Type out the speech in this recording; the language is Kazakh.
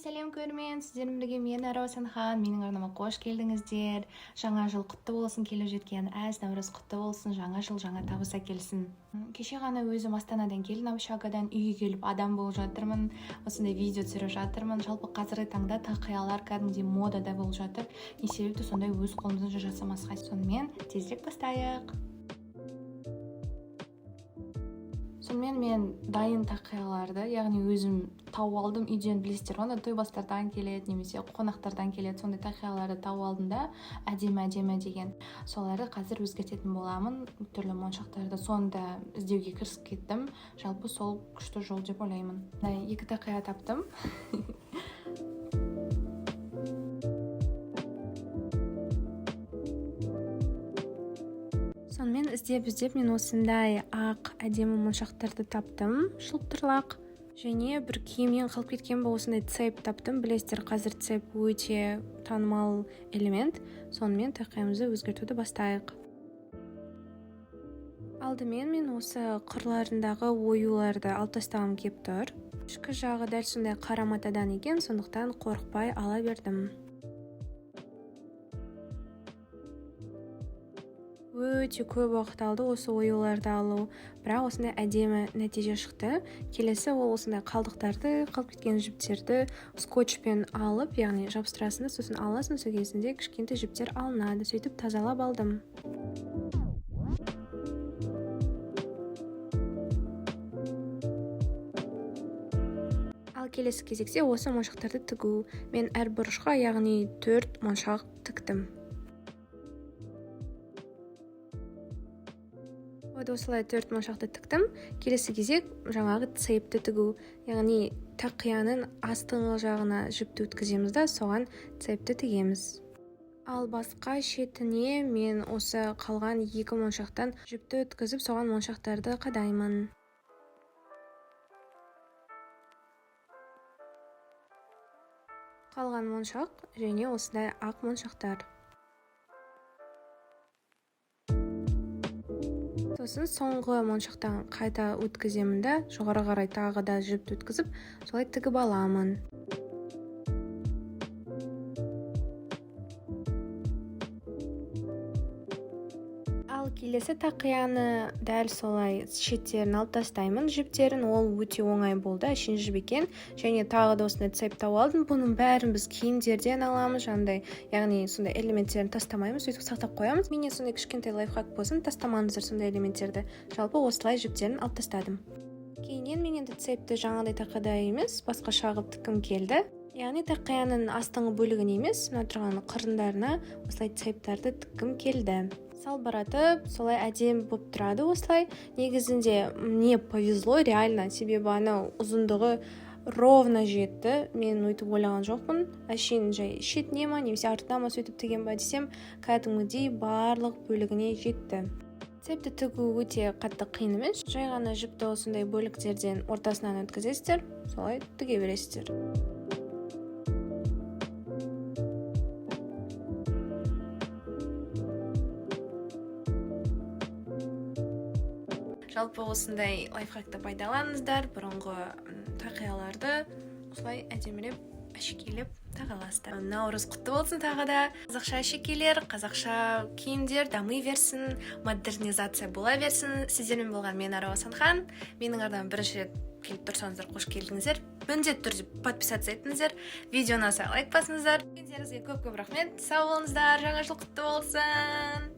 Сәлем, көрермен! Сіздермен бірге мен, Раушан Хан. Менің арнама қош келдіңіздер! Жаңа жыл құтты болсын! Келіп жеткен әз Наурыз құтты болсын! Жаңа жыл жаңа табыс әкелсін! Кеше ғана өзім Астанадан келдім, общагадан үйге келіп, адам болып жатырмын, осындай видео түсіріп жатырмын. Жалпы, қазіргі таңда тақиялар кәдімгідей модада болып жатыр. Не себепті сондай өз қолымыздан жасамасқа? Сонымен, тезірек бастайық. Сонымен, мен дайын тақияларды, яғни өзім тауып алдым үйден. Білесіздер ғой, ана тойбастардан келеді немесе қонақтардан келеді, сондай тақияларды тауып алдым да, әдемі әдемі деген. Соларды қазір өзгертетін боламын, түрлі моншақтарды, соны да іздеуге кірісіп кеттім. Жалпы, сол күшті жол деп ойлаймын. Мына екі тақия таптым. Сонымен, іздеп іздеп мен осындай ақ әдемі моншақтарды таптым, жылтырлақ, және бір киімнен қалып кеткен ба, осындай цепь таптым. Білесіздер, қазір цепь өте танымал элемент. Сонымен, тақиямызды өзгертуді бастайық. Алдымен мен осы қырларындағы оюларды алып тастағым келіп тұр. Ішкі жағы дәл сондай қара матадан екен, сондықтан қорықпай ала бердім. Өте көп уақыт алды осы оюларды алу, бірақ осындай әдемі нәтиже шықты. Келесі ол осындай қалдықтарды, қалып кеткен жіптерді скотчпен алып, яғни жабыстырасың да, сосын аласың, сол кезінде кішкентай жіптер алынады. Сөйтіп тазалап алдым. Ал келесі кезекте осы моншақтарды тігу. Мен әр бұрышқа, яғни төрт моншақ тіктім. Вот осылай төрт моншақты тіктім. Келесі кезек жаңағы цепті тігу, яғни тақияның астыңғы жағына жіпті өткіземіз да, соған цепті тігеміз. Ал басқа шетіне мен осы қалған екі моншақтан жіпті өткізіп, соған моншақтарды қадаймын. Қалған моншақ және осындай ақ моншақтар. Сосын соңғы моншақтан қайта өткіземін да, жоғары қарай тағы да жіпті өткізіп, солай тігіп аламын. Ал келесі тақияны дәл солай шеттерін алып тастаймын, жіптерін. Ол өте оңай болды, әшейін жіп екен. Және тағы да осындай цепь тауып алдым. Бұның бәрін біз киімдерден аламыз жаңағыдай, яғни сондай элементтерін тастамаймыз, сөйтіп сақтап қоямыз. Менен сондай кішкентай лайфхак болсын: тастамаңыздар сондай элементтерді. Жалпы, осылай жіптерін алып тастадым. Кейіннен мен енді цепті жаңағыдай тақиядай емес, басқаша қылып тіккім келді, яғни тақияның астыңғы бөлігіне емес, мына тұрған қырындарына осылай цептарды тіккім келді, салбыратып. Солай әдемі болып тұрады осылай. Негізінде, мне повезло реально, себебі анау ұзындығы ровно жетті. Мен өйтіп ойлаған жоқпын, әшейін жай шетіне ма немесе артына ма сөйтіп тіген ба десем, кәдімгідей барлық бөлігіне жетті. Цепті тігу өте қатты қиын емес, жай ғана жіпті осындай бөліктерден ортасынан өткізесіздер, солай тіге бересіздер. Жалпы, осындай лайфхакты пайдаланыңыздар. Бұрынғы тақияларды осылай әдемілеп, әшекейлеп таға аласыздар. Наурыз құтты болсын! Тағы да қазақша әшекейлер, қазақша киімдер дами берсін, модернизация бола берсін. Сіздермен болған мен, Ару Асанхан. Менің арнама бірінші рет келіп тұрсаңыздар, қош келдіңіздер! Міндетті түрде подписаться етіңіздер, видео ұнаса, лайк басыңыздар. Көп көп рахмет, сау болыңыздар! Жаңа жыл құтты болсын!